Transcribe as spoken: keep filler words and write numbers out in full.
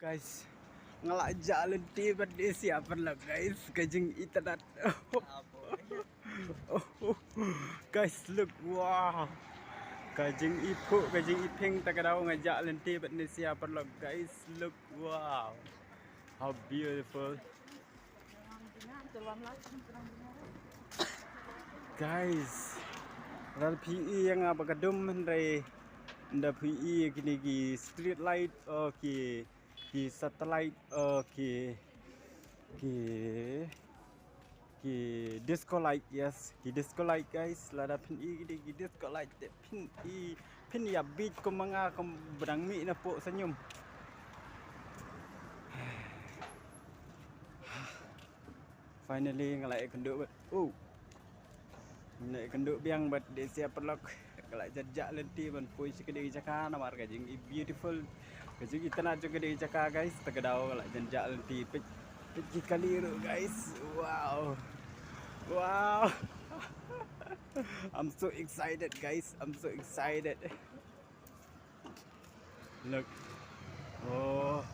Guys, nga la jah lynti bad ne sia paralok guys, ka jingitynnad. Guys, look, wow. Ka jingiphuh, ka jingiphieng ta ka daw nga jah lynti bad ne sia paralok guys, look, wow. How beautiful. Guys, lada phi i ïa nga ba ka dum hynrei lada phi i kine ki street light, oh, ki, ki satellite, oh, ki, ki, ki disco light, yes, ki disco light guys, lada phin i kine ki disco light te phin i, phin ïa bit kum ma nga kum ba dang mih na poh snium. Finally nga la ïakynduh bad, oh, nga la ïakynduh biang bad ne sia paralok. Nga la jah jah lynti ban poi sha kane ka jaka namar ka jingi beautiful, ka jingitynnad jong kane ka jaka guys. Ta ka daw nga la jah jah lynti, peit, peit ki kali ruh guys. Wow. Wow. I'm so excited guys, I'm so excited. Look. Oh.